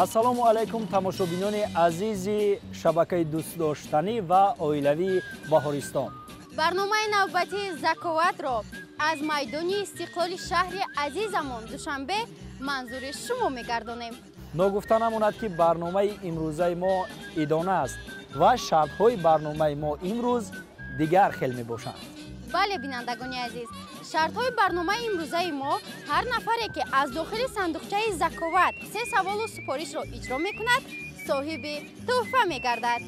Ассалому алайкум тамошобинони азизи шабакаи дӯстдоштанӣ ва оилавии Баҳористон. Барномаи навбатии Заковатро аз майдони Истиқлоли шаҳри азизамон Душанбе манзури шумо мегардонем. Ногуфта намонад, ки барномаи имрӯзаи мо идона аст ва шартҳои барномаи мо имрӯз дигар хел мебошанд. Бале, бинандагони азиз, шартҳои барномаи имрӯзаи мо: ҳар нафаре, ки аз дохили сандуқчаи Заковат се саволу супоришро иҷро мекунад, соҳиби тӯҳфа мегардад.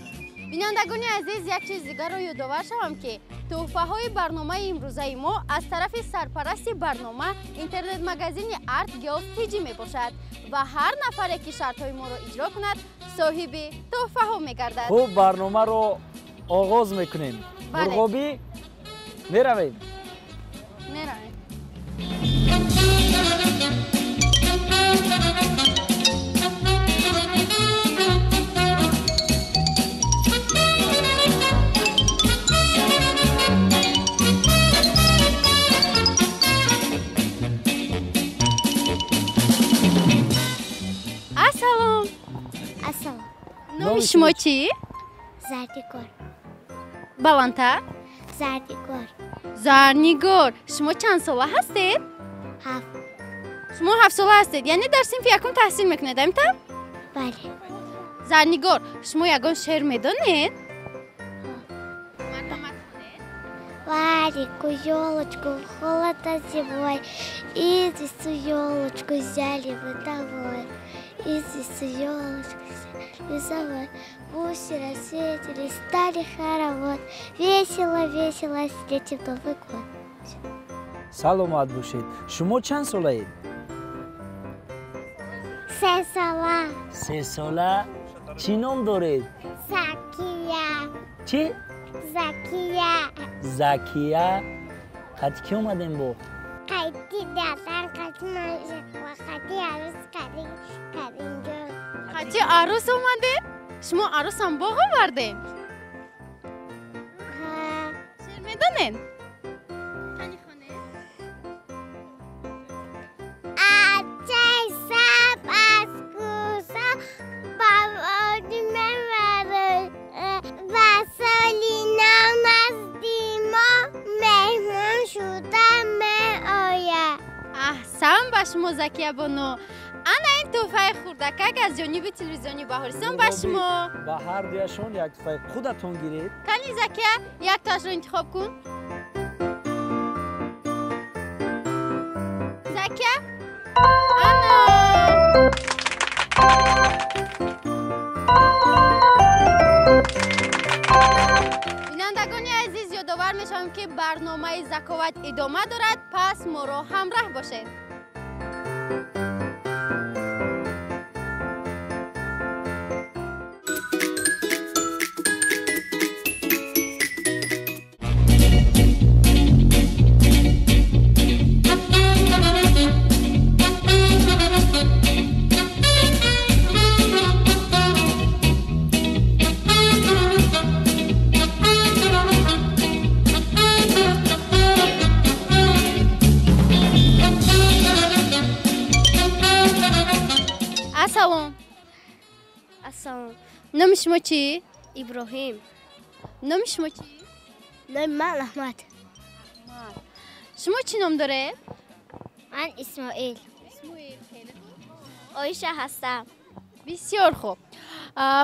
Бинандагони азиз, як чиз дигарро ёдовар шавам, ки тӯҳфаҳои барномаи имрӯзаи мо аз тарафи сарпарасти барнома интернет-магазини Art Girls TG мебошад ва ҳар нафаре, ки шартҳои моро иҷро кунад, соҳиби тӯҳфаҳо мегардад. Хуб, барномаро оғоз мекунем. Мурғобӣ, меравем. Меравем. Ассалом. Ассалом. Номи шумо чӣ? Зарнигор. Баландтар? Зарнигор. Зарнигор, шумо чанд сола ҳастед? 7. Шумо 7 сола ҳастед, яъне дар синфи якум таҳсил мекунед, ҳамин тавр? Бале. Зарнигор, шумо ягон шеър медонед? Марҳамат, хонед. Варику елочку холодно зимой, из лесу елочку взяли мы домой. Из лесу елочку взяли домой. Гуси рассветили, стали хоровод. Весело, весело встретим Новый год. Саломат бошед. Шумо чанд солаед? 3 сола. 3 сола. Чӣ ном доред? Закия. Чӣ? Закия. Закия. Қати кӣ омадем бо? Қати дадан, қати ва қати арӯс Каримҷон. Қати арӯс омадед? Шумо арӯсам боғ овардем? Ҳа. Шеър медонед? Қани, хонед. Ачай саб аз кӯса ба водӣ мебарад, ба соли нав назди мо меҳмон шуда меояд. Аҳсан ба шумо, Закия бону. Ана ин тӯҳфаи хурдакак аз ҷониби телевизиони Баҳористон ба шумо. Ба ҳар дуяшон як тӯҳфаи худатон гиред. Кани, Закия, яктоашро интихоб кун. Закия, ана. Бинандагони азиз, ёдовар мешавем, ки барномаи Заковат идома дорад, пас моро ҳамраҳ бошед. Ассалом. Ассалом. Номи шумо чӣ? Иброҳим. Номи шумо чӣ? Номи ман Аҳмад. Шумо чӣ ном доред? Ман Исмоил. Исмоил, хеле хуб. Оиша ҳастам. Бисёр хуб.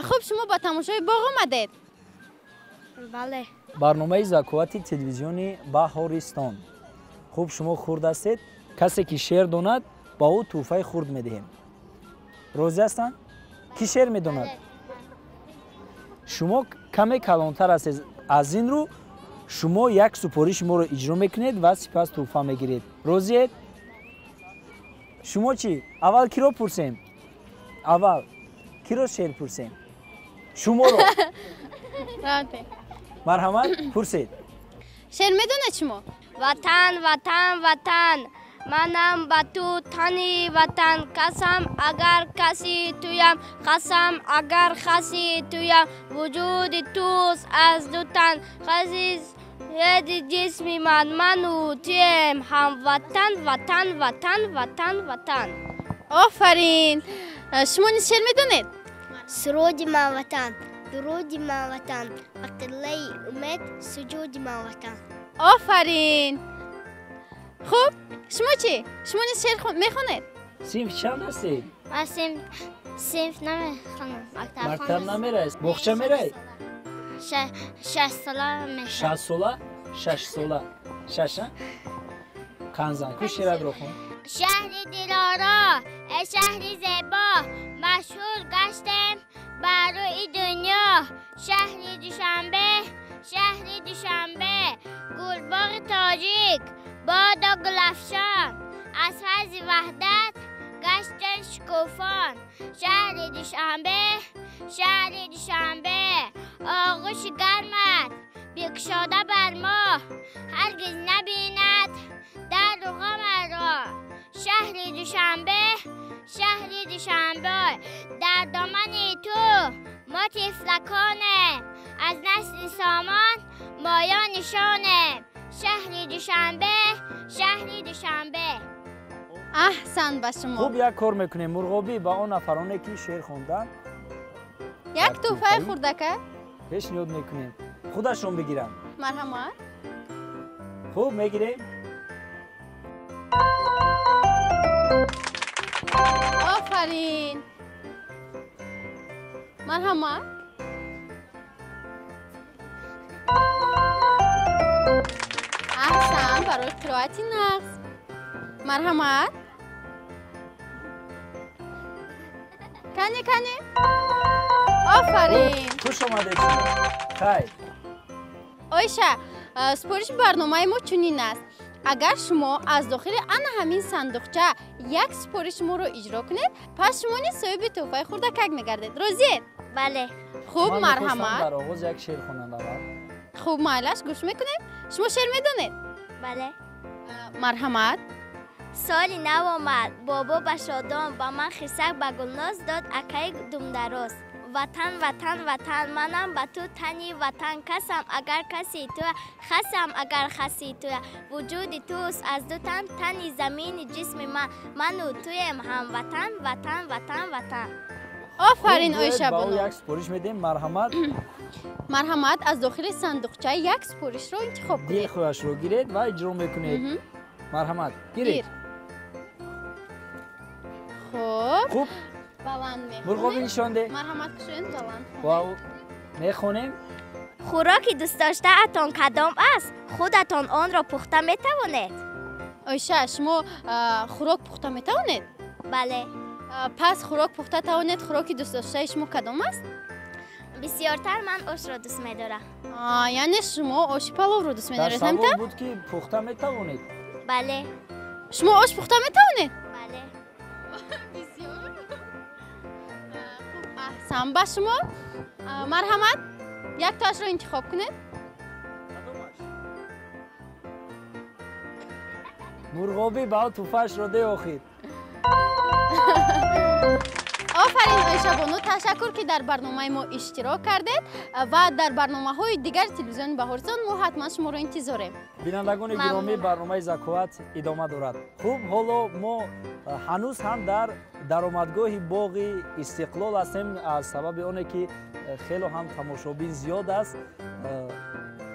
Хуб, шумо ба тамошои боғ омадед? Бале. Барномаи Заковати телевизиони Баҳористон. Хуб, шумо хурд ҳастед. Касе ки шеър донад, ба ӯ тӯҳфаи хурд медиҳем. Розӣ ҳастанд? Кӣ шеър медонад? Шумо каме калонтар ҳастед, аз ин рӯ шумо як супориши моро иҷро мекунед ва сипас тӯҳфа мегиред. Розиед? Шумо чӣ? Аввал киро пурсем? Аввал киро шеър пурсем? Шуморо. Марҳамат, пурсед. Шеър медонед шумо? Ватан, ватан, ватан, манам ба ту тани ватан, касам агар каси туям, қасам агар хаси туям, вуҷуди туст аз ду тан, хазиз еди ҷисми ман, ману туем ҳамватан, ватан, ватан, ватан, ватан. Офарин. Шумо низ шеър медонед? Суруди ман ватан, дуруди ман ватан, ба қиллаи умед суҷуди ман ватан. Офарин. Хуб, шумо чӣ? Шумо низ шеър мехонед? Синф чанд ҳастед? Ман синф намехонам. Мактаб намеравед? Боғча меравед? 6 сола мешавам. 6 сола? 6 сола. Шаша? Қанзан, ку шеъратро хон. Шаҳри Дилоро, эй шаҳри зебо, машҳур гаштем бар рӯи дунё. Шаҳри Душанбе, шаҳри Душанбе, гулбоғи тоҷик, бодо гулафшон, аз файзи ваҳдат гаштем шукуфон. Шаҳри Душанбе, шаҳри Душанбе, оғӯши гармат бикушода бар мо, ҳаргиз набинад дарду ғамаро. Шаҳри Душанбе, шаҳри Душанбе, дар домани ту мо тифлаконем, аз насли сомон моё нишонем. Шаҳри Душанбе, шаҳри Душанбе. Аҳсан ба шумо. Хуб, як кор мекунем. Мурғобӣ ба он нафароне ки шеър хонданд як тӯҳфаи хурдака пешниҳод мекунем. Худашон бигиранд. Марҳамат. Хуб, мегирем. Офарин. Марҳамат. Аҳсан барои қироати нағз. Марҳамат. Кане, кане. Офарин. Хуш омадед шумо. Хайр. Оиша, супориши барномаи мо чунин аст. Агар шумо аз дохили ана ҳамин сандуқча як супориши моро иҷро кунед, пас шумо низ соҳиби тӯҳфаи хурдакак мегардед. Розиед? Бале. Хуб, марҳамат. Дар оғоз як шеър хонанд аввал. Хуб, майлаш, гӯш мекунем. Шумо шеър медонед? Бале. Марҳамат. Соли нав омад, бобо ба шодон, ба ман хирсак ба гулноз дод акаи думдароз. Ватан, ватан, ватан, манам ба ту тани ватан, касам агар каси ту, хасам агар хаси ту, вуҷуди туст аз ду тан, тани замини ҷисми ман, ману туем ҳамватан, ватан, ватан, ватан. Офарин, Оиша бону. Ба ӯ як супориш медиҳем. Марҳамат. Марҳамат, аз дохили сандуқча як супоришро интихоб кунед. Дилхоҳашро гиред ва иҷро мекунед. Марҳамат, гиред. Хуб. Хуб. Баланд мехонем. Мурғобӣ нишон деҳ. Марҳамат, кушоед, баланд хонем. Вау, мехонем. Хӯроки дӯстдоштаатон кадом аст? Худатон онро пухта метавонед? Оиша, шумо хӯрок пухта метавонед? Бале. Пас хӯрок пухта тавонед, хӯроки дӯстдоштаи шумо кадом аст? Бисёртар ман ошро дӯст медорам. Яъне шумо оши паловро дӯст медоред, Дар ҳамта? савол буд ки пухта метавонед? Бале. Шумо ош пухта метавонед? Бале. Бисёр. Хуб, аҳсан ба шумо. Марҳамат, яктоашро интихоб кунед. Мурғобӣ ба ӯ тӯҳфаашро деҳ охир. Офарин, Оиша бону, ташаккур ки дар барномаи мо иштирок кардед ва дар барномаҳои дигари телевизиони Баҳористон мо ҳатман шуморо интизорем. Бинандагони гиромӣ, барномаи Заковат идома дорад. Хуб, ҳоло мо ҳанӯз ҳам дар даромадгоҳи боғи Истиқлол ҳастем, аз сабаби оне ки хело ҳам тамошобин зиёд аст.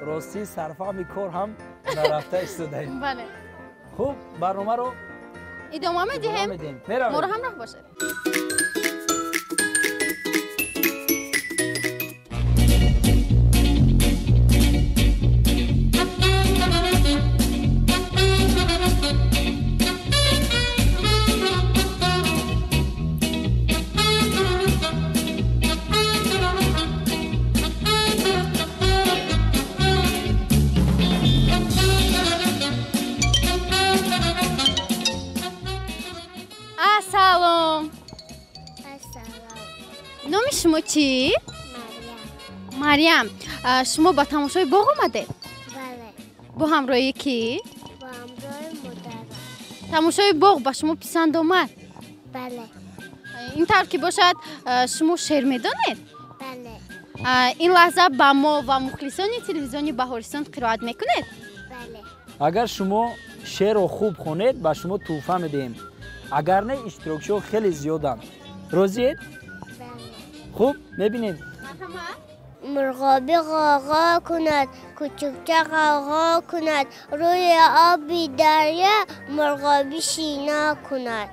Ростӣ сарфаҳми кор ҳам нарафта истодаем. Бале. Хуб, барномаро идома медиҳем. Меравем. Моро ҳамроҳ бошед. Ассалом. Ассалом. Номи шумо чӣ? Марьям. Марьям, шумо ба тамошои боғ омадед? Бале. Бо ҳамроҳии кӣ? Бо ҳамроҳи модарам. Тамошои боғ ба шумо писанд омад? Бале. Ин тавр ки бошад, шумо шеър медонед? Бале. Ин лаҳза ба мо ва мухлисони телевизиони Баҳористон қироат мекунед? Бале. Агар шумо шеърро хуб хонед, ба шумо тӯҳфа медиҳем. Агар не, иштирокчиҳо хеле зиёданд. Розиед? Хуб, мебинем. Мурғобӣ ғоғо кунад, кӯчукча ғавғо кунад, рӯи оби дарё мурғобӣ шино кунад.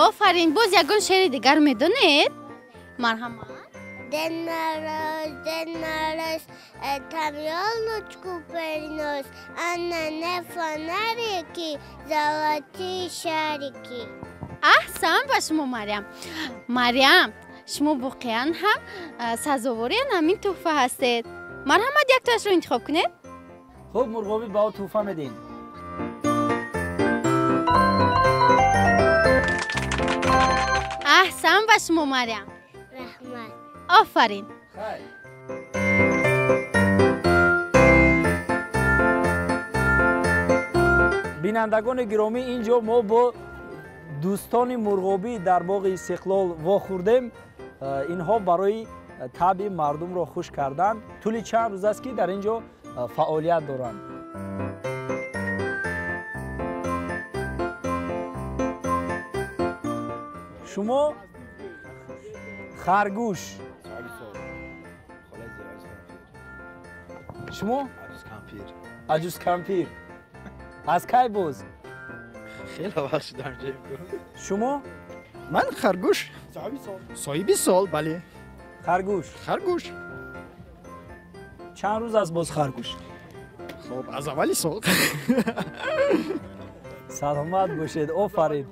Офарин, боз ягон шеъри дигар медонед? Марҳамат. Дед Мороз, Дед Мороз, там ёлочку принёс, а на ней фонарики, золотые шарики. Аҳсан ба шумо, Марьям. Марьям, шумо воқеан ҳам сазовориян ҳамин тӯҳфа ҳастед. Марҳамат, яктоашро интихоб кунед. Хуб, мурғобӣ, ба ӯ тӯҳфа медиҳем. Аҳсан ба шумо, Марьям. Раҳмат. Офарин. Бинандагони гиромӣ, ин ҷо мо бо дӯстони мурғобӣ дар боғи Истиқлол вохӯрдем. Инҳо барои табъи мардумро хуш кардан тӯли чанд рӯз аст, ки дар ин ҷо фаъолият доранд. Шумо харгӯш, шумо аҷуз кампир. Аз кай боз? Хеле вақт шуда. Шумо? Ман харгӯш. Соҳиби сол, бале. Харгӯш. Харгӯш. Чанд рӯз аст боз харгӯш? Хуб, аз аввали сол. Саломат бошед, офарин.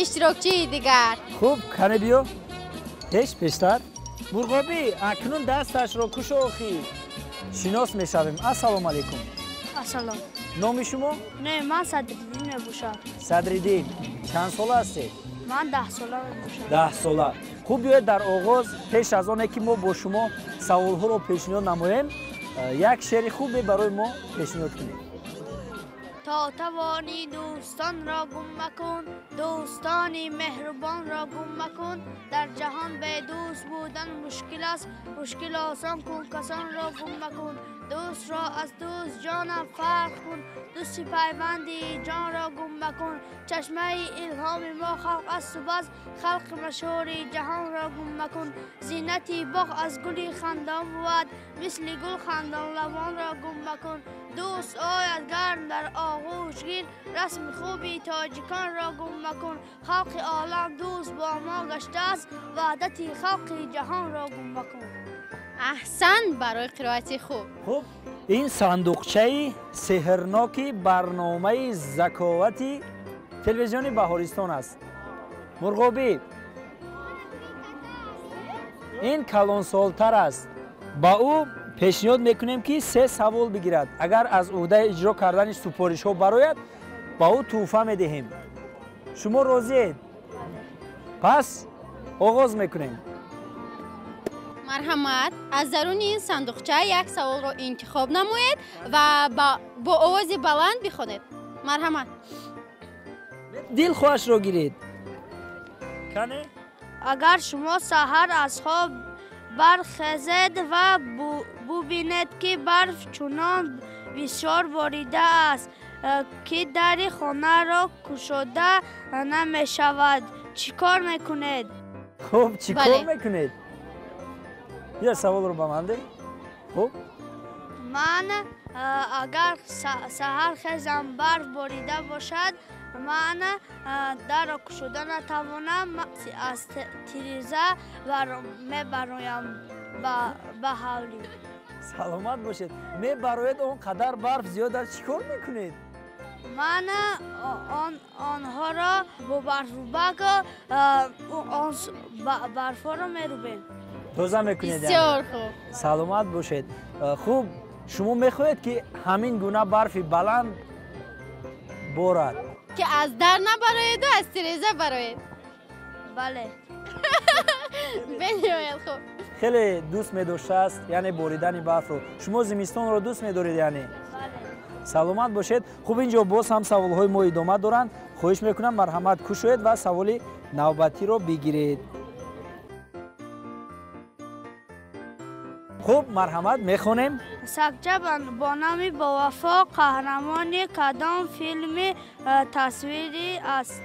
Иштирокчии дигар. Хуб, кане биё пеш, пештар. Мурғобӣ, акнун дасташро кушохӣ, шинос мешавем. Ассалому алайкум. Ассалом. Номи шумо? Не, ман Садриддин мебошам. Садриддин, чанд сола ҳастед? Ман 10 сола мебошам. 10 сола. Хуб, биёед дар оғоз, пеш аз оне ки мо бо шумо саволҳоро пешниҳод намоем, як шеъри хубе барои мо пешниҳод кунед. То тавонӣ дӯстонро гум макун, дӯстони меҳрубонро гум макун. Дар ҷаҳон бедӯст будан мушкил аст, мушкил осон кун, касонро гум макун. Дӯстро аз дӯст ҷонам фарқ кун, дӯсти пайванди ҷонро гум макун. Чашмаи илҳоми мо халқ асту бас, халқи машҳури ҷаҳонро гум макун. Зинати боғ аз гули хандон бувад, мисли гул хандонлабонро гум макун. Дӯст ояд гарм дар оғӯш гир, расми хуби тоҷиконро гум макун. Халқи олам дӯст бо мо гаштааст, ваҳдати халқи ҷаҳонро гум макун. Аҳсан барои қироати хуб. Хуб, ин сандуқчаи сеҳрноки барномаи заковати телевизиони Баҳористон аст. Мурғобӣ, ин калонсолтар аст. Ба ӯ пешниҳод мекунем, ки 3 савол бигирад. Агар аз ӯҳдаи иҷро кардани супоришҳо барояд, ба ӯ тӯҳфа медиҳем. Шумо розиед? Пас оғоз мекунем. Марҳамат, аз даруни ин сандуқча як саволро интихоб намоед ва бо овози баланд бихонед. Марҳамат. Дилхоҳашро гиред. Кане? Агар шумо саҳар аз хоб бархезед ва бубинед, ки барф чунон бисёр боридааст, ки дари хонаро кушода намешавад, чӣ кор мекунед? Хуб, чӣ кор мекунед? Як саволро ба ман деҳ. Хуб, ман агар саҳар хезам барф борида бошад, ман дарро кушода натавонам, аз тиреза мебароям ба ҳавлӣ. Саломат бошед. Мебароед, он қадар барф зиёд аст, чӣ кор мекунед? Ман онҳоро бо барфрӯбак барфҳоро мерӯбем. Тоза мекунед? Бисёр хуб. Саломат бошед. Хуб, шумо мехоҳед, ки ҳамин гуна барфи баланд борад, ки аз дар набароеду аз тиреза бароед? Бале. Бениҳоят хуб. Хеле дӯст медоштааст, яъне боридани барфро. Шумо зимистонро дӯст медоред, яъне? Саломат бошед. Хуб, инҷо боз ҳам саволҳои мо идома доранд. Хоҳиш мекунам, марҳамат кушоед ва саволи навбатиро бигиред. Хуб, марҳамат, мехонем. Сагча бо номи Бовафо қаҳрамони кадом филми тасвирӣ аст?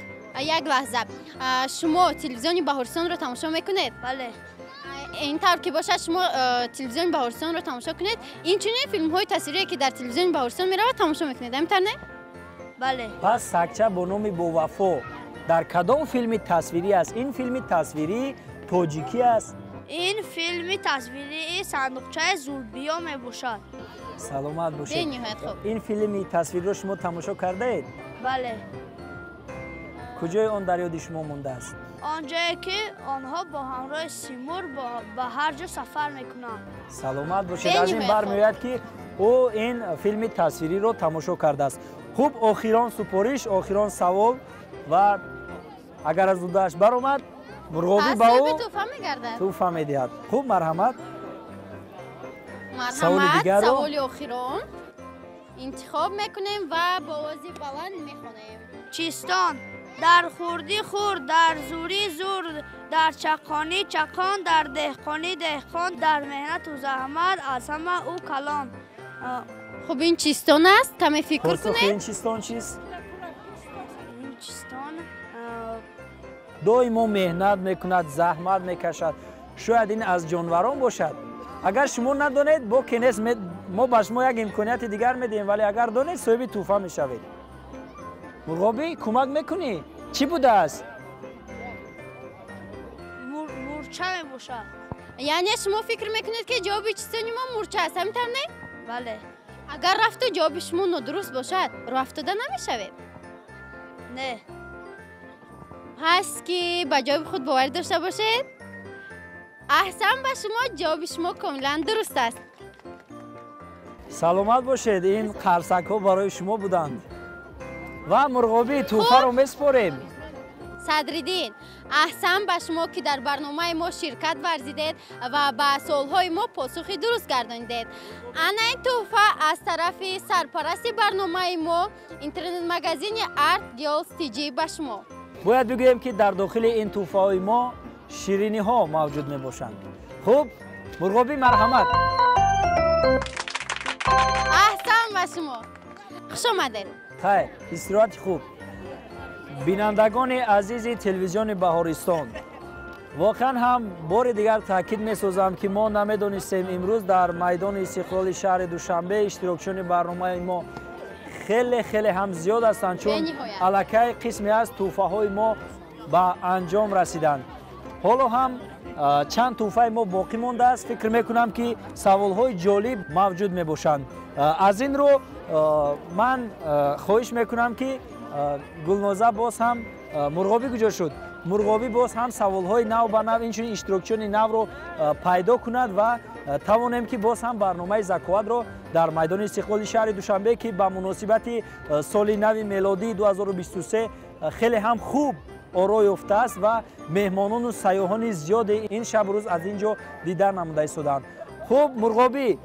Як лаҳза. Шумо телевизиони Баҳористонро тамошо мекунед? Бале. Ин тавр ки бошад, шумо телевизиони Баҳористонро тамошо кунед, инчунин филмҳои тасвирие ки дар телевизиони Баҳористон меравад тамошо мекунед, ҳамин тавр не? Бале. Пас сагча бо номи Бовафо дар кадом филми тасвирӣ аст? Ин филми тасвирии тоҷикӣ аст. Ин филми тасвирии Сандуқчаи Зулбиё мебошад. Саломат бошед. Бениҳоят хуб. Ин филми тасвириро шумо тамошо кардаед? Бале. Куҷои он дар ёди шумо мондааст? Он ҷое ки онҳо бо ҳамроҳи Симур ба ҳар ҷо сафар мекунанд. Саломат бошед. Аз ин бармеояд ки ӯ ин филми тасвириро тамошо кардааст. Хуб, охирон супориш, охирон савол ва агар аз удааш баромад, мурғобӣ ба ӯ тӯҳфа медиҳад. Хуб, марҳамат. Марҳамат, саволи охирон интихоб мекунем ва бо овози баланд мехонем. Чистон дар хурдӣ хурд, дар зурӣ зур, дар чақонӣ чақон, дар деҳқонӣ деҳқон, дар меҳнату заҳмат аз ҳама ӯ калон. Хуб, ин чистон аст? Каме фикр кунед. Ин чистон чист? Ин чистон доимо меҳнат мекунад, заҳмат мекашад. Шояд ин аз ҷонварон бошад. Агар шумо надонед, бо кенес мо ба шумо як имконияти дигар медиҳем, вале агар донед, соҳиби тӯҳфа мешавед. Мурғобӣ, кӯмак мекунӣ? Чӣ будааст? Мурча мебошад. Яъне шумо фикр мекунед, ки ҷавоби чистони мо мурча аст, ҳамин тавр не? Бале. Агар рафту ҷавоби шумо нодуруст бошад, роҳ афтода намешавед? Не. Пас ки ба ҷавоби худ боварӣ дошта бошед? Аҳсан ба шумо, ҷавоби шумо комилан дуруст аст. Саломат бошед. Ин қарсакҳо барои шумо буданд. Ва мурғобӣ тӯҳфаро месупорем. Садриддин, аҳсан ба шумо ки дар барномаи мо ширкат варзидед ва ба суолҳои мо посухи дуруст гардонидед. Ана ин тӯҳфа аз тарафи сарпарасти барномаи мо интернет-магазини Art Girls TG ба шумо. Бояд бигӯем ки дар дохили ин тӯҳфаҳои мо шириниҳо мавҷуд мебошанд. Хуб, мурғобӣ, марҳамат. Аҳсан ба шумо, хуш омадед. Хайр, истироҳати хуб. Бинандагони азизи телевизиони Баҳористон, воқеан ҳам бори дигар таъкид месозам ки мо намедонистем имрӯз дар майдони Истиқлоли шаҳри Душанбе иштирокчиёни барномаи мо хеле хеле ҳам зиёд ҳастанд, чун аллакай қисме аз тӯҳфаҳои мо ба анҷом расиданд. Ҳоло ҳам чанд тӯҳфаи мо боқӣ мондааст. Фикр мекунам ки саволҳои ҷолиб мавҷуд мебошанд. Аз ин рӯ ман хоҳиш мекунам ки Гулноза боз ҳам мурғобӣ куҷо шуд? Мурғобӣ боз ҳам саволҳои нав ба нав, инчунин иштирокчиёни навро пайдо кунад ва тавонем ки боз ҳам барномаи Заковатро дар майдони Истиқлоли шаҳри Душанбе, ки ба муносибати соли нави мелодии 2023 хеле ҳам хуб оро ёфтааст ва меҳмонону сайёҳони зиёде ин шабу рӯз аз ин ҷо дида намуда истоданд. Хуб, мурғобӣ,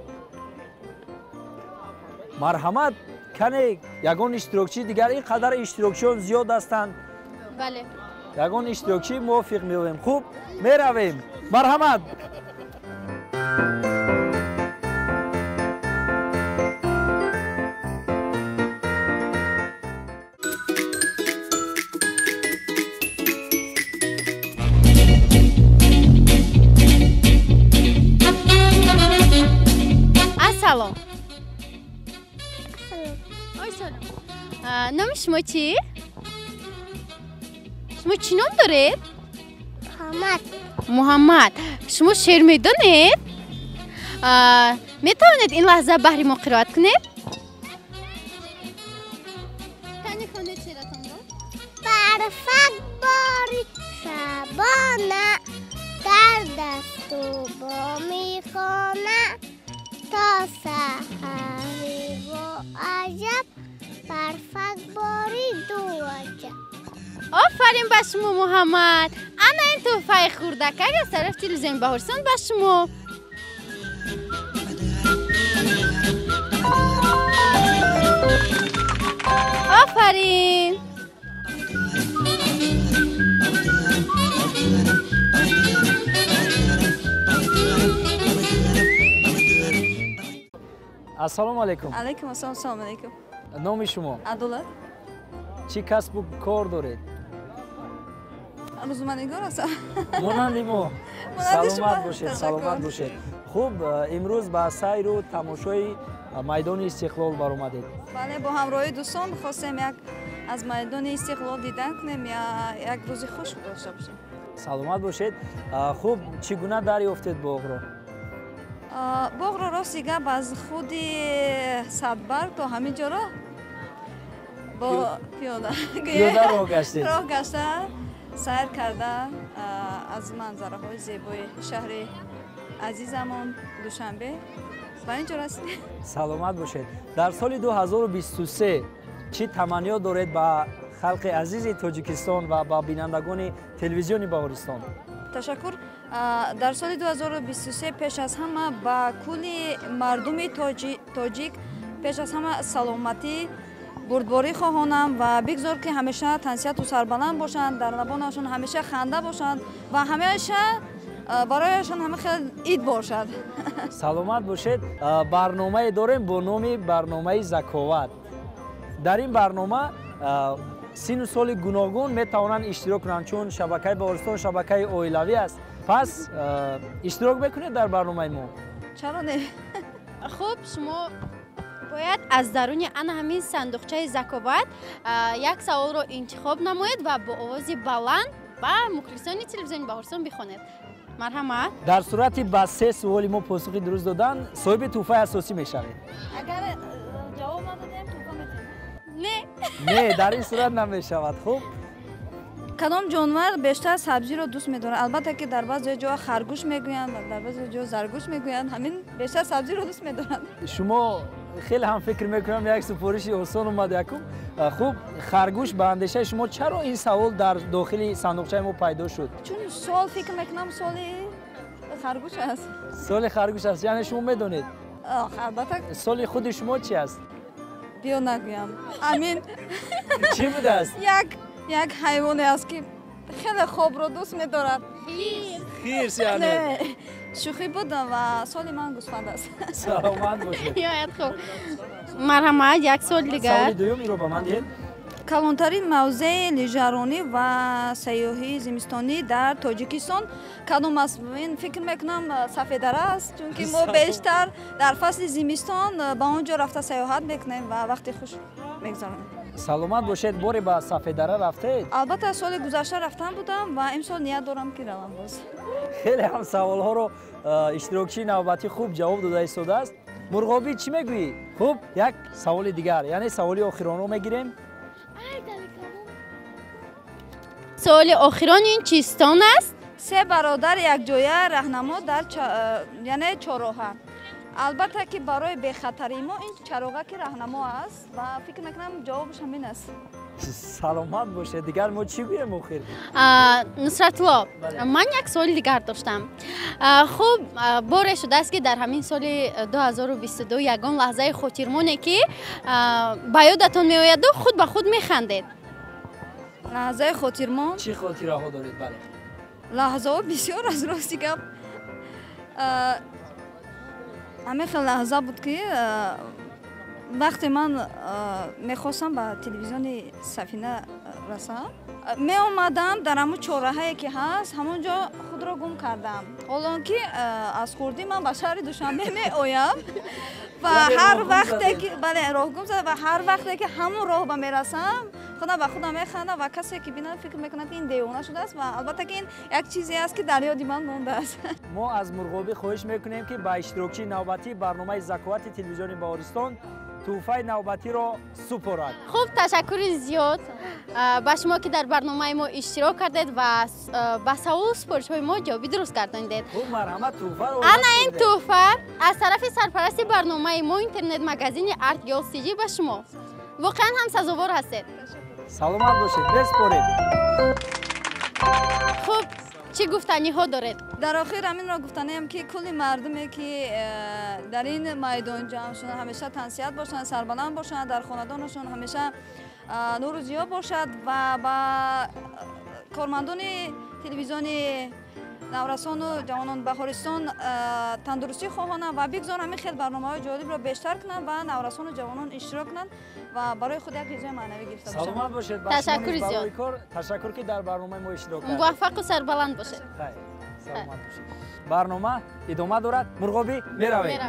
марҳамат, кане ягон иштирокчии дигар, ин қадар иштирокчиён зиёд ҳастанд. Бале. Ягон иштирокчӣ мувофиқ меёбем. Хуб, меравем. Марҳамат. Ассалом. Номи шумо чӣ? Шумо чӣ ном доред? Муҳаммад. Муҳаммад. Шумо шеър медонед? Метавонед ин лаҳза баҳри мо қироат кунед? Кани хонед шеъратонро. Барфак бори шабона дар дасту боми хона то саҳари бо аҷаб барфак бори ду аҷаб. Офарин ба шумо, Муҳаммад. Ана ин Ин тӯҳфаи хурдакак аз тарафи телевизиони Баҳористон ба шумо. Офарин! Ассалому алайкум. Алайкум ассалом, салому алайкум. Номи шумо? Адолат. Чӣ касбу кор доред? Рӯзноманигор ҳастам. Монанди мо. Саломат бошед, саломат бошед. Хуб, имрӯз ба сайру тамошои майдони Истиқлол баромадед. Бале, бо ҳамроҳии дӯстон хостем як аз майдони Истиқлол дидан кунем, як рӯзи хуш дошта бошем. Саломат бошед. Хуб, чӣ гуна дарёфтед боғро? Боғро рости гап аз худи Садбарг то ҳамин ҷоро бо пиёда роҳ гаштед. Роҳ гашта, сайр карда аз манзараҳои зебои шаҳри азизамон Душанбе ба ин ҷо расидем. Саломат бошед. Дар соли 2023 чӣ таманниё доред ба халқи азизи Тоҷикистон ва ба бинандагони телевизиони Баҳористон? Ташаккур. Дар соли 2023 пеш аз ҳама ба кулли мардуми тоҷик пеш аз ҳама саломатӣ, бурдборӣ хоҳонам ва бигзор ки ҳамеша тансиҳату сарбаланд бошанд, дар лабонашон ҳамеша ханда бошанд ва ҳамеша барояшон ҳама хел ид бошад. Саломат бошед. Барномае дорем бо номи барномаи Заковат. Дар ин барнома сину соли гуногун метавонанд иштирок кунанд, чун шабакаи Баҳористон шабакаи оилавӣ аст. Пас иштирок мекунед дар барномаи мо? Чаро не? Хуб, шумо бояд аз даруни ана ҳамин сандуқчаи Заковат як саволро интихоб намоед ва бо овози баланд ба мухлисони телевизиони Баҳористон бихонед. Марҳамат. Дар сурати ба се суоли мо посухи дуруст додан, соҳиби тӯҳфаи асосӣ мешавед. Агар ҷавоб надодем, тӯҳфа метиҳем? Не. Не, дар ин сурат намешавад. Хуб, кадом ҷонвар бештар сабзиро дӯст медорад? Албатта ки дар баъзе ҷо харгӯш мегӯянд, дар баъзе ҷо заргӯш мегӯянд. Ҳамин бештар сабзиро дӯст медорад. Шумо хеле ҳам фикр мекунам як супориши осон омад якум. Хуб, харгӯш ба андешаи шумо чаро ин савол дар дохили сандуқчаи мо пайдо шуд? Чун сол фикр мекунам соли харгӯш аст. Соли харгӯш аст, яъне шумо медонед? Албатта. Соли худи шумо чи аст? Биё нагӯям. Амин. Чӣ будааст? Як ҳайвоне аст ки хеле хобро дӯст медорад. Хирс яъне? Шӯхӣ буд ва соли ман гӯсфанд аст. Саломат бошед. Ниҳоят хуб. Марҳамат, як сол дигар. Саволи дуюм инро ба ман диҳед. Калонтарин мавзеи лижаронӣ ва сайёҳии зимистонӣ дар Тоҷикистон кадом аст? Ин фикр мекунам Сафедара аст, чунки мо бештар дар фасли зимистон ба он ҷо рафта сайёҳат мекунем ва вақти хуш мегузаронем. Саломат бошед. Боре ба Сафедара рафтед? Албатта, соли гузашта рафтан будам ва имсол ният дорам ки равам боз. Хеле ҳам саволҳоро иштирокчии навбатӣ хуб ҷавоб дода истодааст. Мурғобӣ, чӣ мегӯӣ? Хуб, як саволи дигар, яъне саволи охиронро мегирем. Саволи охирон ин чистон аст? Се бародар якҷоя раҳнамо дар яъне чорроҳа. Албатта ки барои бехатарии мо ин чароға ки раҳнамо аст ва фикр мекунам ҷавобаш ҳамин аст. Саломат бошед. Дигар мо чӣ гӯем охир? Нусратулло, ман як суоли дигар доштам. Хуб, боре шудааст ки дар ҳамин соли 2022 ягон лаҳзаи хотирмоне ки ба ёдатон меояду худ ба худ механдед? Лаҳзаи хотирмон? Чӣ хотираҳо доред? Бале, лаҳзаҳо бисёр аз рости гап. Ҳамин хел лаҳза буд ки вақте ман мехостам ба телевизиони Сафина расам, меомадам дар ҳамун чорраҳае ки ҳаст, ҳамон ҷо худро гум кардам. Ҳолон ки аз хурдӣ ман ба шаҳри Душанбе меоям ва ҳар вақте ки бале роҳ гум зада ва ҳар вақте ки ҳамун роҳ ба мерасам, худам ба худам механдам ва касе ки бинад фикр мекунад ки ин девона шудааст ва албатта ки ин як чизе аст ки дар ёди ман мондааст. Мо аз Мурғобӣ хоҳиш мекунем ки ба иштирокчии навбатии барномаи Заковати телевизиони Баҳористон тӯҳфаи навбатиро супорад. Хуб, ташаккури зиёд ба шумо ки дар барномаи мо иштирок кардед ва ба саволу супоришҳои мо ҷавоби дуруст гардонидед. Хуб, марҳамат, тӯҳфаро. Ана ин тӯҳфа аз тарафи сарпарасти барномаи мо интернет-магазини Art Girls TG ба шумо. Воқеан ҳам сазовор ҳастед. Саломат бошед, беспоред. Хуб, Чӣ гуфтаниҳо доред? Дар охир ҳаминро гуфтаниам, ки кулли мардуме, ки дар ин майдон ҷамъ шуданд, ҳамеша тансиҳат бошанд, сарбаланд бошанд, дар хонадонашон ҳамеша нуру зиё бошад ва ба кормандони телевизиони наврасону ҷавонон Баҳористон тандурустӣ хоҳонам ва бигзор ҳамин хел барномаҳои ҷолибро бештар кунанд ва наврасону ҷавонон иштирок кунанд ва барои худ як ғизои маънавӣ гирифта бошанд. Саломат бошед. Ташаккури зиёд. Ташаккур, ки дар барномаи мо иштирок кардед. Муваффақу сарбаланд бошед. Саломат бошед. Барнома идома дорад. Мурғобӣ, меравем.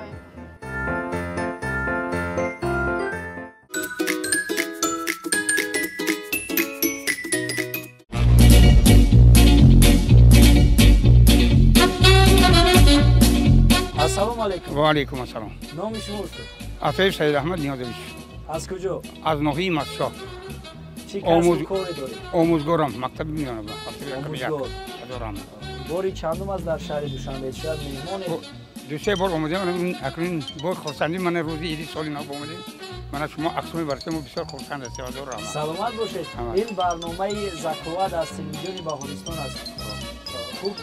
Ассалому алайкум. Ва алайкум ассалом. Номи шумо, устод? Атоев Саид Аҳмад Ниёзович. Аз куҷо? Аз ноҳияи Мастшоҳ. Чӣ касбу коре доред? Омӯзгорам, мактаби миёна. Омӯзгор. Бори чандум аст дар шаҳри Душанбе? Шояд меҳмоне? Ду-се бор омадем, акнун бо хурсандӣ мана рӯзи иди соли нав омадем. Мана шумо аксуми барсем, мо бисёр хурсанд ҳастем. Саломат бошед. Ин барномаи Заковат аз телевизиони Баҳористон аст. Хуб,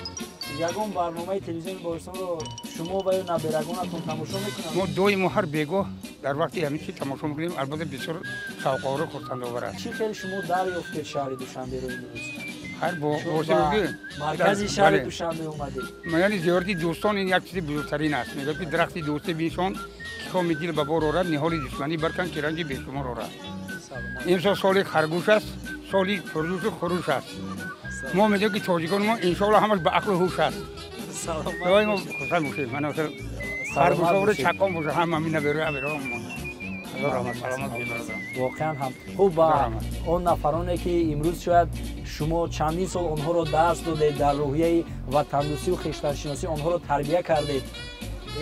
ягон барномаи телевизиони Баҳористонро шумо ва ё наберагонатон тамошо мекунанд? Мо доимо ҳар бегоҳ дар вақти ҳамин чи тамошо мекунем. Албатта, бисёр шавқовару хурсандовар аст. Чӣ хел шумо дарёфтед шаҳри Душанберо имрӯз? Ҳар маркази шаҳри Душанбе омадед. Яъне зиёрати дӯстон ин як чизи бузургтарин аст. Мегӯяд, ки дарахти дӯстӣ биншон, ки хоми дил ба бор орад, ниҳоли душманӣ баркан, ки ранҷи бешумор орад. Имсол соли харгӯш аст, соли пурҷӯшу хуруш аст. Мо мегӯем, ки тоҷикони мо иншоалло ҳамаш ба ақлу ҳуш аст. Мо хурсанд бошем. Харгӯшовро чаққон боша, ҳама мина беру. Воқеан ҳам хуб. Ба он нафароне, ки имрӯз шояд шумо чандин сол онҳоро дарс додед, дар рӯҳияи ватандӯстию хештаншиносӣ онҳоро тарбия кардед,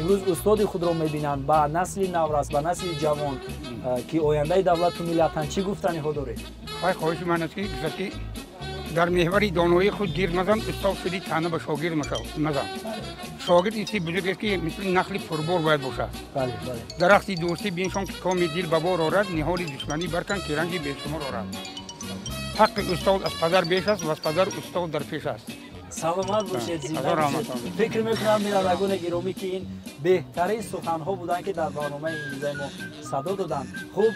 имрӯз устоди худро мебинанд, ба насли наврас, ба насли ҷавон, ки ояндаи давлату миллатанд, чӣ гуфтаниҳо доред? Хоҳиши ман аст, ки дар меҳвари доноии худ гир мазан, устод шуди таъна ба шогирд мазан. Шогирд ин чизи бузург аст, ки мисли нахли пурбор бояд бошад. Дарахти дӯстӣ биншон, ки коми дил ба бор орад, ниҳоли душманӣ баркан, ки ранҷи бешумор орад. Ҳаққи устод аз падар беш аст ва аз падар устод дар пеш аст. Саломат бошед, зинда бошед. Фикр мекунам, бинандагони гиромӣ, ки ин беҳтарин суханҳо буданд, ки дар барномаи имрӯзаи мо садо доданд. Хуб,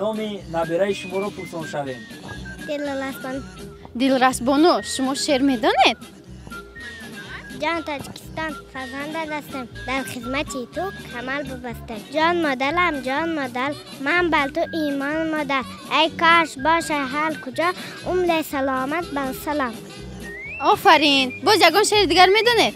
номи набираи шуморо пурсон шавем. Дилрасбону, шумо шеър медонед? Ҷон Тоҷикистон, фарзанда ҳастем, дар хизмати ту камар бубастем. Ҷон модарам, ҷон модар, ман бар ту имон модар. Эй кош боша ҳар куҷо, умре саломат бар салом. Офарин. Боз ягон шеъри дигар медонед?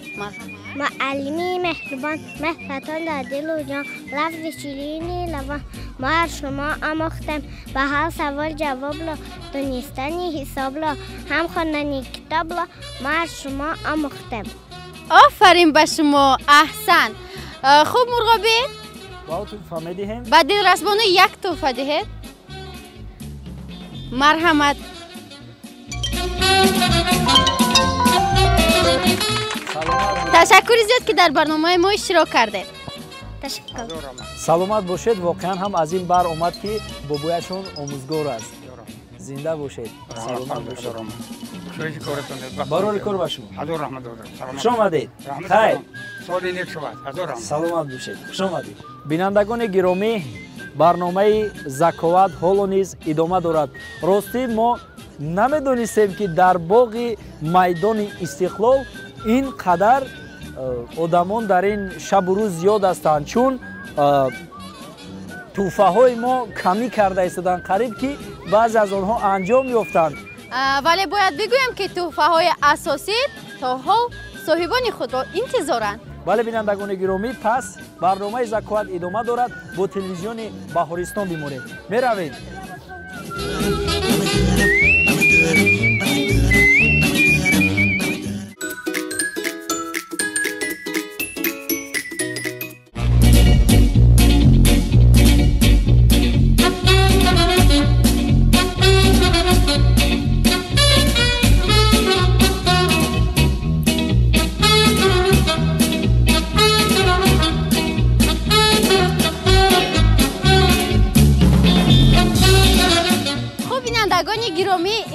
Муаллими меҳрубон, меҳратон дар дилу ҷон, лафзи ширини лавон, мо аз шумо омӯхтем ба ҳар савол ҷавобро, донистани ҳисобро, ҳам хондани китобро, мо аз шумо омӯхтем. Офарин ба шумо, аҳсан. Хуб, Мурғобӣ, ба тӯҳфа медиҳем. Ба Дилрасбону як тӯҳфа диҳед. Марҳамат. Ташаккури зиёд, ки дар барномаи мо иштирок кардед. Ташаккур. Саломат бошед. Воқеан ҳам аз ин бар омад, ки бобояшон омӯзгор аст. Зинда бошед, саломат бошед. Барори кор ба шумо. Хуш омадед. Хайр, саломат бошед. Хуш омадед. Бинандагони гиромӣ, барномаи Заковат ҳоло низ идома дорад. Ростӣ, мо намедонистем, ки дар боғи майдони Истиқлол ин қадар одамон дар ин шабу рӯз зиёд ҳастанд, чун тӯҳфаҳои мо камӣ карда истоданд, қариб ки баъзе аз онҳо анҷом ёфтанд. Вале бояд бигӯем, ки тӯҳфаҳои асосӣ то ҳол соҳибони худро интизоранд. Бале, бинандагони гиромӣ, пас барномаи Заковат идома дорад. Бо телевизиони Баҳористон бимонед. Меравем.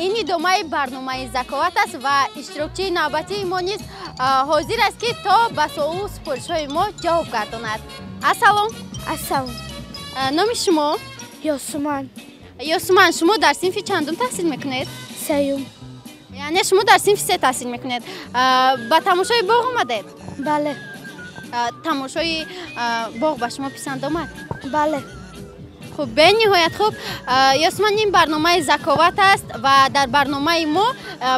Ин идомаи барномаи Заковат аст ва иштирокчии навбатии мо низ ҳозир аст, ки то ба суолу супоришҳои мо ҷавоб гардонад. Ассалом. Ассалом. Номи шумо? Ёсуман. Ёсуман, шумо дар синфи чандум таҳсил мекунед? Сеюм. Яъне шумо дар синфи се таҳсил мекунед. Ба тамошои боғ омадед? Бале. Тамошои боғ ба шумо писанд омад? Бале. Хуб, бениҳоят хуб. Ёсуман, ин барномаи Заковат аст ва дар барномаи мо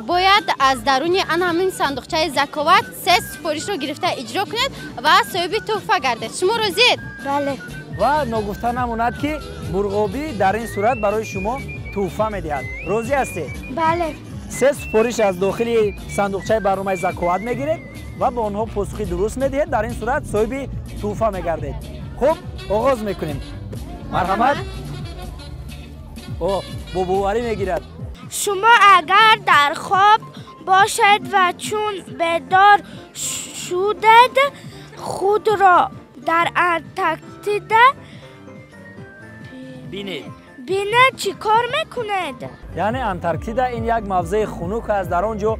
бояд аз даруни ан ҳамин сандуқчаи Заковат се супоришро гирифта иҷро кунед ва соҳиби тӯҳфа гардед. Шумо розиед? Бале. Ва ногуфта намонад, ки мурғобӣ дар ин сурат барои шумо тӯҳфа медиҳад. Розӣ ҳастед? Бале. Се супориш аз дохили сандуқчаи барномаи Заковат мегиред ва ба онҳо посухи дуруст медиҳед. Дар ин сурат соҳиби тӯҳфа мегардед. Хуб, оғоз мекунем. Марҳамат. О, бо боварӣ мегирад. Шумо агар дар хоб бошед ва чун бедор шудед, худро дар Антарктида бинед. Бинед, чӣ кор мекунед? Яъне Антарктида ин як мавзеи хунук аст. Дар он ҷо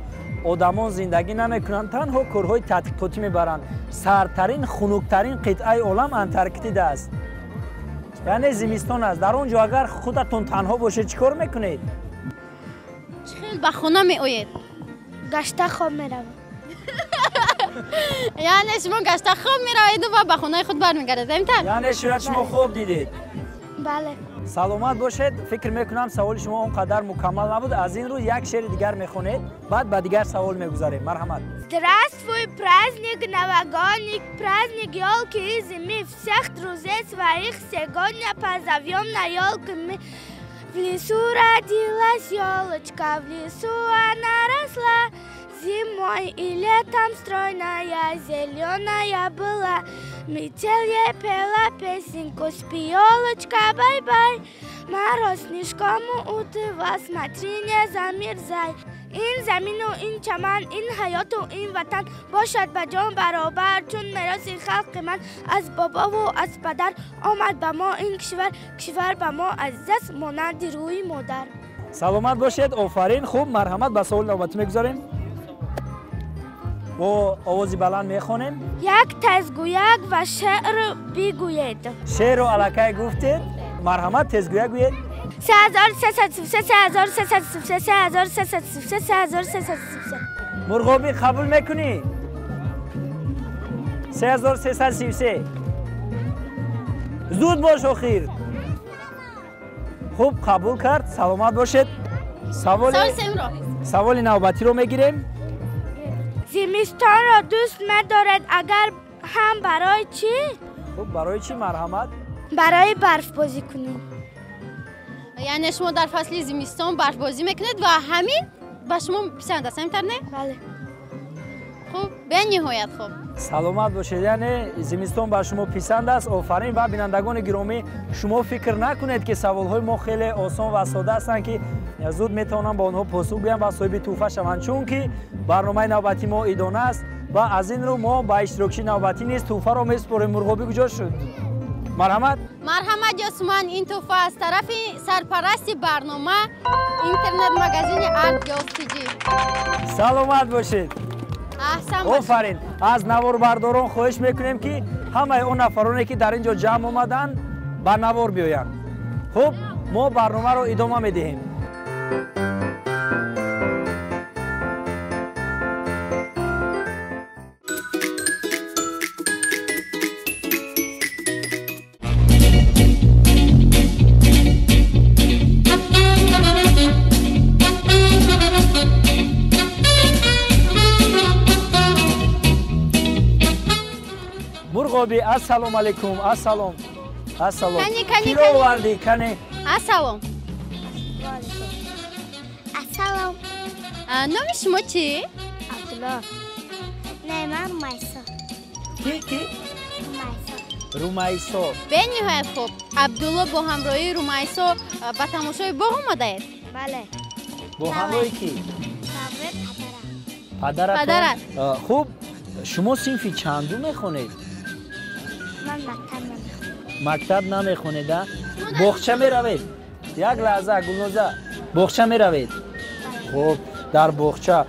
одамон зиндагӣ намекунанд, танҳо корҳои тадқиқотӣ мебаранд. Сардтарин, хунуктарин қитъаи олам Антарктида аст. Яъне зимистон аст. Дар он ҷо агар худатон танҳо бошед, чӣ кор мекунед? Чӣ хел ба хона меоед? Гашта хоб меравам. Яъне шумо гашта хоб мераведу ва ба хонаи худ бармегардед, ҳамин тавр? Яъне шояд шумо хоб дидед? Бале. Саломат бошед. Фикр мекунам, саволи шумо он қадар мукаммал набуд. Аз ин рӯ як шеъри дигар мехонед, баъд ба дигар савол мегузарем. Марҳамат. Здравствуй, праздник новогодний, праздник елки и зимы. Всех друзей своих сегодня позовем на елку мы. В лесу родилась елочка, в лесу она росла. Зимой и летом стройная, зеленая была. Метель ей пела песенку, спи, елочка, бай-бай. Мороз снежком утывал, смотри, не замерзай. Ин замину, ин чаман, ин ҳаёту, ин ватан бошад ба ҷон баробар, чун мероси халқи ман аз бобову аз падар омад ба мо ин кишвар, кишвар ба мо азиз аст монанди рӯи модар. Саломат бошед, офарин. Хуб, марҳамат, ба саволи навбатӣ мегузарем. Бо овози баланд мехонем. Як тезгӯяк ва шеър бигӯед. Шеърро аллакай гуфтед. Марҳамат, тезгӯяк гӯед. 3333, 3333, 3333, 3333. Мурғобӣ, қабул мекунӣ? 3333. Зуд бош, охир. Хуб, қабул кард. Саломат бошед. Саволи навбатиро мегирем. Зимистонро дӯст медоред, агар ҳам барои чӣ? Хуб, барои чӣ? Марҳамат. Барои барфбозӣ кунем. Яъне шумо дар фасли зимистон барфбозӣ мекунед ва ҳамин ба шумо писанд аст, ҳамин тавр не? Бале. Хуб, бениҳоят хуб. Саломат бошед. Яъне зимистон ба шумо писанд аст. Офарин. Ва бинандагони гиромӣ, шумо фикр накунед, ки саволҳои мо хеле осон ва сода ҳастанд, ки зуд метавонанд ба онҳо посух гӯянд ва соҳиби тӯҳфа шаванд, чунки барномаи навбатӣ мо идона аст ва аз ин рӯ мо ба иштирокчии навбатӣ низ тӯҳфаро месупорем. Мурғобӣ куҷо шуд? Марҳамат. Марҳамат, Ёсуман, ин тӯҳфа аз тарафи сарпарасти барнома интернет-магазини Арт Гёрл Тҷ. Саломат бошед. Аҳсан бошед. Офарин. Аз наворбардорон хоҳиш мекунем, ки ҳамаи он нафароне, ки дар ин ҷо ҷамъ омаданд, ба навор биёянд. Хуб, мо барномаро идома медиҳем. Мурғобӣ, ассалому алайкум. Ассалом, ассалом. Кани, кани, киро кани. Овардӣ? Кани. Ассалом. Ассалом. Номи шумо чӣ? Абдулло. Не, ман Румайсо. Ки, ки? Румайсо. Румайсо. Бениҳоят хуб. Абдулло бо ҳамроҳии Румайсо ба тамошои боғ омадаед? Бале. Бо ҳамроҳи кӣ? Ҳамроҳи падарам. Падаратон? Падарат. Хуб, шумо синфи чандум мехонед? Ман мактаб намехонам. Мактаб намехонед, а? Боғча меравед? Як лаҳза, Гулноза. Боғча меравед? Хуб, дар боғча.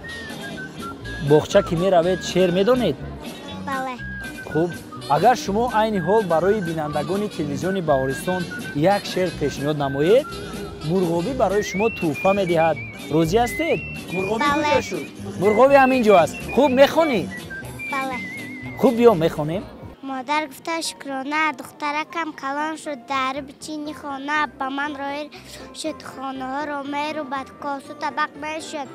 Боғча ки меравед, шеър медонед? Бале. Хуб, агар шумо айни ҳол барои бинандагони телевизиони Баҳористон як шеър пешниҳод намоед, мурғобӣ барои шумо тӯҳфа медиҳад. Розӣ ҳастед? Мурғобӣ куҷо шуд? Мурғобӣ ҳамин ҷо аст. Хуб, мехонӣ? Бале. Хуб, биё мехонем. Модар гуфта шукрона, духтаракам калон шуд, дар бичини хона ба ман роил шуд, хонаҳоро мерубад, косу табақ мешуд.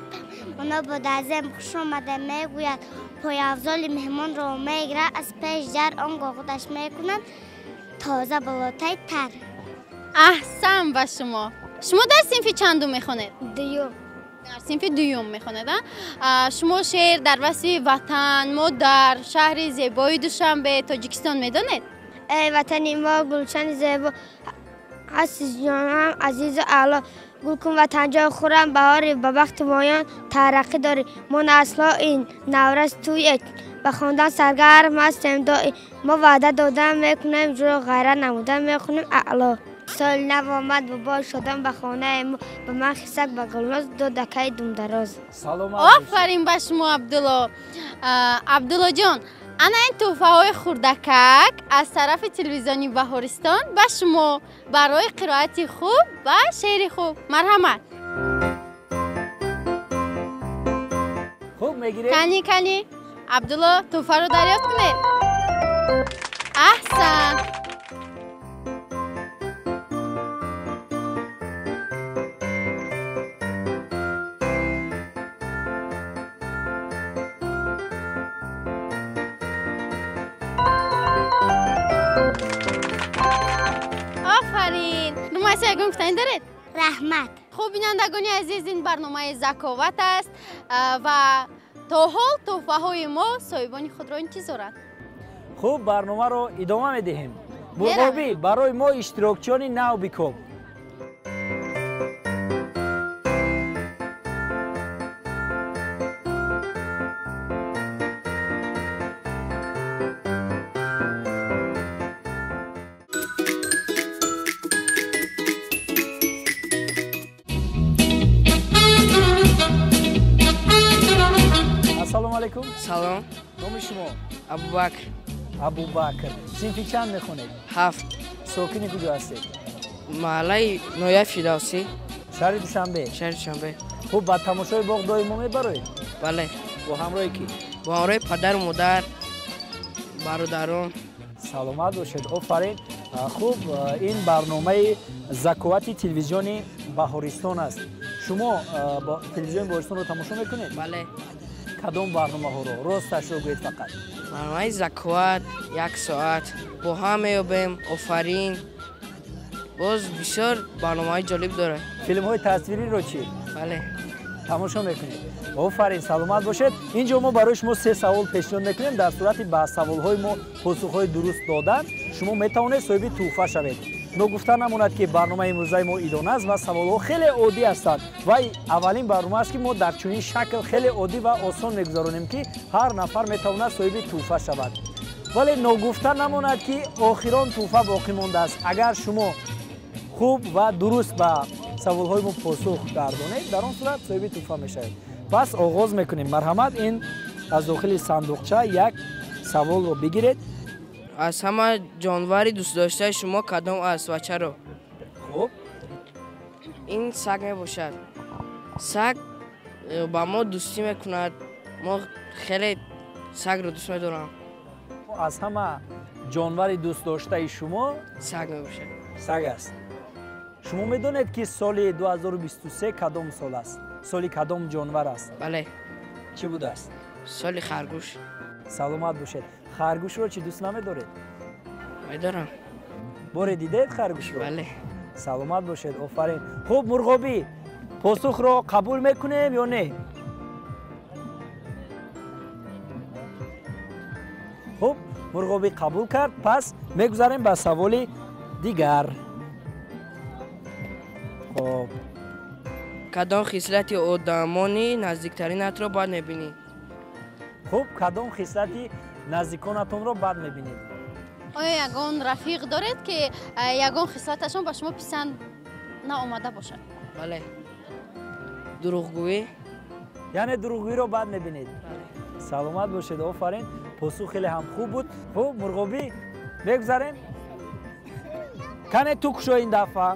Оно бо дазем хуш омада мегӯяд, пойафзоли меҳмонро мегирад, аз пеш дар он гоҳ худаш мекунад тоза болотаи тар. Аҳсан ба шумо. Шумо дар синфи чандум мехонед? Дуюм. Дар синфи дуюм мехонед, а? Шумо шеър дар васфи ватан, модар, шаҳри зебои Душанбе, Тоҷикистон медонед? Эй ватани мо, гулшани зебо, ҳасти ҷонам азизу аъло, гул кун ватанҷо хӯрам, баҳори ба бахти моён тараққӣ дорӣ. Мо наслҳо ин наврас туе, ба хондан саргарм ҳастем доим. Мо ваъда додан мекунем, ҷуро ғайрат намудан мехонем аъло. Соли нав омад, бобо шодам ба хонаи мо, ба ман хисак ба Гулноз ду дакаи думдароз. Офарин ба шумо, Абдулло. Абдуллоҷон, ана ин тӯҳфаҳои хурдакак аз тарафи телевизиони Баҳористон ба шумо барои қироати хуб ва шеъри хуб. Марҳамат. Хуб мегиред? Кани, кани. Абдулло, тӯҳфаро дарёфт кунед. Аҳсан. Ягон гуфтанӣ доред? Раҳмат. Хуб, бинандагони азиз, ин барномаи Заковат аст ва то ҳол тӯҳфаҳои мо соҳибони худро интизоранд. Хуб, барномаро идома медиҳем. Мурғобӣ, барои мо иштирокчиёни нав бикоб. Салом. Номи шумо? Абубакр. Абубакр. Синфи чанд мехонед? 7. Сокини куҷо ҳастед? Маҳаллаи ноҳияи Фирдавсӣ. Шаҳри Душанбе? Шаҳри Душанбе. Хуб, ба тамошои боғ доимо мебароед? Бале. Бо ҳамроҳи кӣ? Бо ҳамроҳи падару модар, бародарон. Саломат бошед, офарин. Хуб, ин барномаи Заковати телевизиони Баҳористон аст. Шумо телевизиони Баҳористонро тамошо мекунед? Бале. Кадом барномаҳоро? Росташро гӯед фақат. Барномаи Заковат, 1 соат. Бо ҳам меёбем, офарин. Боз бисёр барномаҳои ҷолиб дорад. Филмҳои тасвириро чӣ? Бале. Тамошо мекунед. Офарин, саломат бошед. Инҷо мо барои шумо 3 савол пешниҳод мекунем. Дар сурати ба саволҳои мо посухҳои дуруст додан, шумо метавонед соҳиби тӯҳфа шавед. Ногуфта намонад, ки барномаи имрӯзаи мо идона аст ва саволҳо хеле оддӣ ҳастанд ва аввалин барнома аст, ки мо дар чунин шакл хеле оддӣ ва осон мегузаронем, ки ҳар нафар метавонад соҳиби тӯҳфа шавад. Вале ногуфта намонад, ки охирон тӯҳфа боқӣ мондааст. Агар шумо хуб ва дуруст ба саволҳои мо посух гардонед, дар он сурат соҳиби тӯҳфа мешавед. Пас оғоз мекунем. Марҳамат, ин аз дохили сандуқча як саволро бигиред. Аз ҳама ҷонвари дӯстдоштаи шумо кадом аст ва чаро? Хуб. Ин саг мебошад. Саг ба мо дӯстӣ мекунад. Мо хеле сагро дӯст медорам. Аз ҳама ҷонвари дӯстдоштаи шумо саг мебошад. Саг аст. Шумо медонед, ки соли 2023 кадом сол аст? Соли кадом ҷонвар аст? Бале. Чӣ будааст? Соли харгӯш. Саломат бошед. Харгӯшро чӣ дӯст намедоред? Медорам. Боре дидед харгӯшро? Бале. Саломат бошед, офарин. Хуб, мурғобӣ, посухро қабул мекунем ё не? Хуб, мурғобӣ қабул кард. Пас мегузарем ба саволи дигар. Хуб, кадом хислати одамони наздиктаринатро бад мебинӣ? Хуб, кадом хислати наздиконатонро бад мебинед? Оё ягон рафиқ доред, ки ягон хислаташон ба шумо писанд наомада бошад? Бале, Дурӯғгӯӣ. Яъне дурӯғгӯиро бад мебинед? Саломат бошед, офарин. Посух хеле ҳам хуб буд. Хуб, мурғобӣ, мегузарем. Кане ту кушо ин дафъа,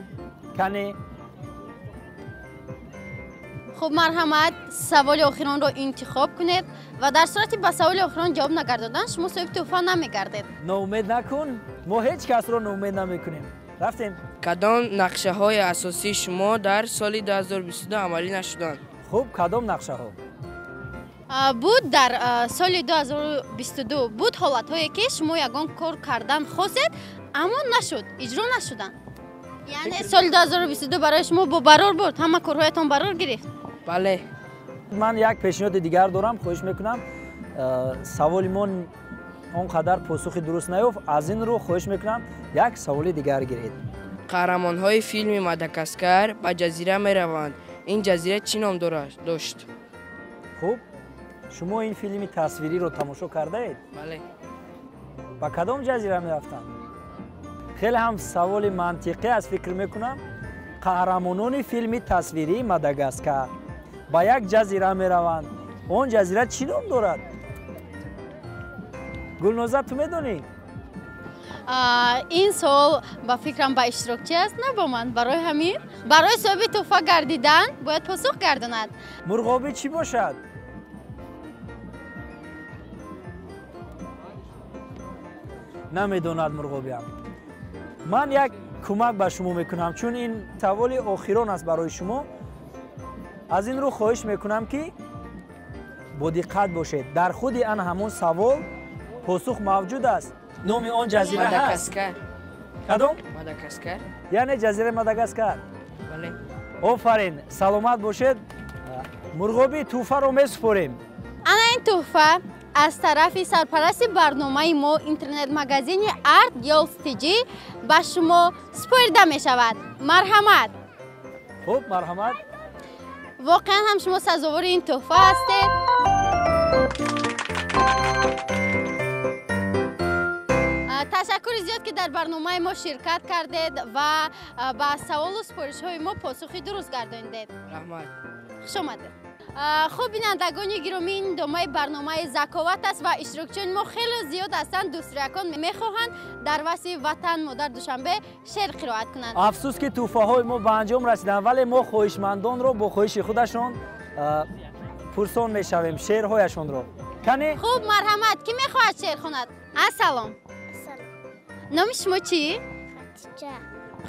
кане. Хуб, марҳамат, саволи охиронро интихоб кунед ва дар сурати ба саволи охирон ҷавоб нагардодан шумо соҳиби тӯҳфа намегардед. Ноумед накун, мо ҳеҷ касро ноумед намекунем. Рафтем. Кадом нақшаҳои асосии шумо дар соли 2022 амалӣ нашуданд? Хуб, кадом нақшаҳо? Буд дар соли 2022 буд ҳолатҳое ки шумо ягон кор кардан хостед, аммо нашуд, иҷро нашуданд. Яъне соли 2022 барои шумо бо барор буд, ҳама корҳоятон барор гирифт? Бале. Ман як пешниҳоди дигар дорам, хоҳиш мекунам. Саволи мо он қадар посухи дуруст наёфт, аз ин рӯ хоҳиш мекунам як саволи дигар гиред. Қаҳрамонҳои филми Мадагаскар ба ҷазира мераванд. Ин ҷазира чӣ ном дошт? Хуб, шумо ин филми тасвириро тамошо кардаед? Бале. Ба кадом ҷазира мерафтанд? Хеле ҳам саволи мантиқӣ аст, фикр мекунам. Қаҳрамонони филми тасвирии Мадагаскар ба як ҷазира мераванд. Он ҷазира чӣ ном дорад? Гулноза, ту медонӣ? Ин савол ба фикрам ба иштирокчӣ аст, на ба ман. Барои ҳамин, барои соҳиби тӯҳфа гардидан бояд посух гардонад. Мурғобӣ чӣ бошад? Намедонад мурғобиам. Ман як кӯмак ба шумо мекунам, чун ин саволи охирон аст барои шумо. Аз ин рӯ хоҳиш мекунам ки бо диққат бошед. Дар худи ан ҳамон савол посух мавҷуд аст. Номи он ҷазира ҳаст. Мадагаскар. Кадом? Мадагаскар. Яъне ҷазираи Мадагаскар. Бале. Офарин, саломат бошед. Мурғобӣ, тӯҳфаро месупорем. Ана ин тӯҳфа аз тарафи сарпарасти барномаи мо интернет-магазини Art Girls TG ба шумо супорида мешавад. Марҳамат. Хуб, марҳамат. Воқеан ҳам шумо сазовори ин тӯҳфа ҳастед. Ташаккури зиёд ки дар барномаи мо ширкат кардед ва ба саволу супоришҳои мо посухи дуруст гардонидед. Раҳмат. Хуш омадед. Хуб, бинандагони гиромӣ, ин идомаи барномаи Заковат аст ва иштирокчиёни мо хеле зиёд ҳастанд. Дӯстрӯякон мехоҳанд дар васфи ватан модар Душанбе шеър қироат кунанд. Афсӯс ки тӯҳфаҳои мо ба анҷом расиданд, вале мо хоҳишмандонро бо хоҳиши худашон пурсон мешавем шеърҳояшонро. Кане? Хуб, марҳамат, кӣ мехоҳад шеър хонад? Ассалом. Номи шумо чӣ? Хатича.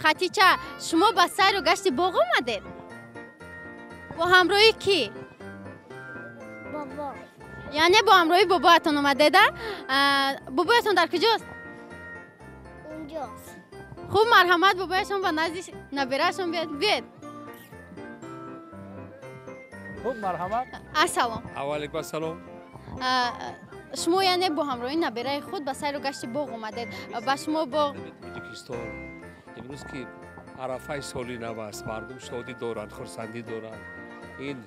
Хатича, шумо ба сайру гашти боғ омадед? Бо ҳамроҳи кӣ? Бобо. Яъне бо ҳамроҳи бобоятон омадеда? Бобоятон дар куҷост? Унҷост. Хуб, марҳамат, бобояшон ба назди набираашон биёд. Биёед. Хуб, марҳамат. Ассалом. Алайкум ассалом. Шумо яъне бо ҳамроҳи набираи худ ба сайру гашти боғ омадед. Ба шумо боғ Тоҷикистон имрӯз ки арафаи соли нав аст, мардум шодӣ доранд, хурсандӣ доранд. Ин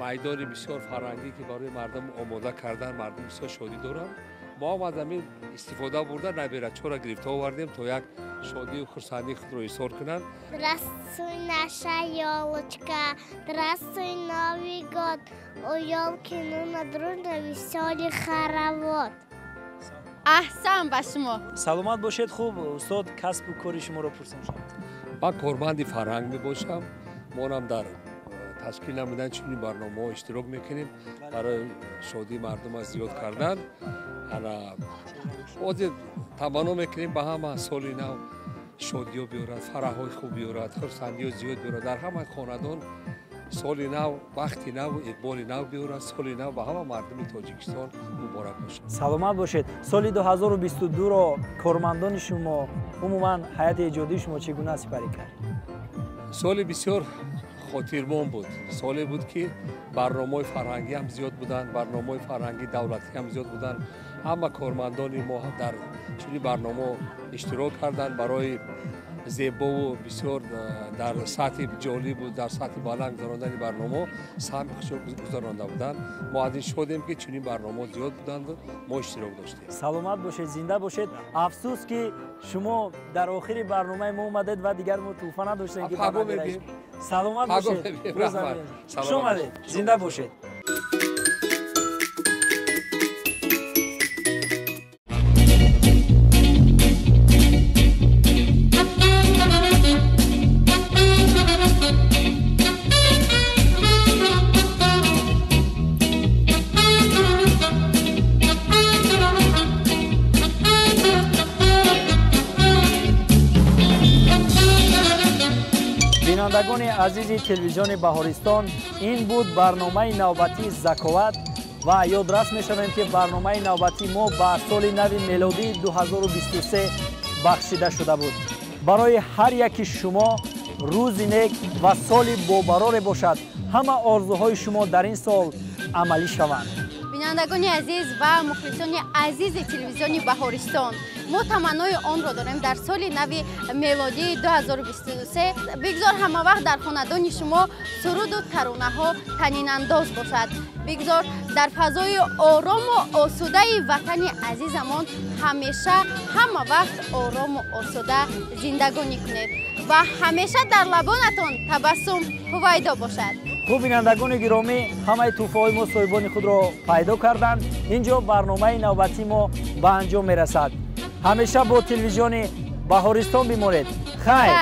майдони бисёр фарҳангӣ ки барои мардум омода кардан, мардум бисёр шодӣ доранд. Мо ҳам аз ҳамин истифода бурда набирачоро гирифта овардем то як шодию хурсандии худро изҳор кунанд. Здравствуй, наша ёлочка, здравствуй, Новый год. У ёлки ну на дружно весёлый хоровод. Аҳсан ба шумо. Саломат бошед. Хуб, устод, касбу кори шуморо пурсем шавад. Ман корманди фарҳанг мебошам. Монам дар ташкил намудан чунин барномаҳо иштирок мекунем барои шодии мардум аз зиёд кардан. Ҳозир таманно мекунем ба ҳама соли нав шодиё биёрад, фараҳҳои хуб биёрад, хурсандиё зиёд биёрад. Дар ҳама хонадон соли нав, бахти наву иқболи нав биёрад. Соли нав ба ҳама мардуми Тоҷикистон муборак бошад. Саломат бошед. Соли 2022-ро кормандони шумо, умуман ҳайати эҷодии шумо чӣ гуна сипарӣ кард? Соли бисёр хотирмон буд. Соле буд ки барномаҳои фарҳангӣ ҳам зиёд буданд, барномаҳои фарҳангии давлатӣ ҳам зиёд буданд. Ҳама кормандони мо дар чунин барномаҳо иштирок карданд барои Зебову бисёр дар сатҳи ҷолибу дар сатҳи баланд гузарондани барномаҳо саҳми худшон гузаронда буданд. Мо аз ин шодем, ки чунин барномаҳо зиёд буданду мо иштирок доштем. Саломат бошед, зинда бошед. Афсӯс, ки шумо дар охири барномаи мо омадед ва дигар мо тӯҳфа надоштем, ки саломат бошед. Хуш омадед, зинда бошед. Бинандагони азизи телевизиони Баҳористон, ин буд барномаи навбатии Заковат ва ёдрас мешавем, ки барномаи навбатии мо ба соли нави мелодии 2023 бахшида шуда буд. Барои ҳар яки шумо рӯзи нек ва соли бобароре бошад. Ҳама орзуҳои шумо дар ин сол амалӣ шаванд. Бинандагони азиз ва мухлисони азизи телевизиони Баҳористон, мо таманнои онро дорем дар соли нави мелодии 2023 бигзор ҳама вақт дар хонадони шумо суруду таронаҳо танинандоз бошад. Бигзор дар фазои орому осудаи ватани азизамон ҳамеша ҳама вақт орому осуда зиндагонӣ кунед ва ҳамеша дар лабонатон табассум ҳувайдо бошад. Хуб, бинандагони гиромӣ, ҳамаи тӯҳфаҳои мо соҳибони худро пайдо карданд. Ин ҷо барномаи навбатии мо ба анҷом мерасад. Ҳамеша бо телевизиони Баҳористон бимонед. Хайр.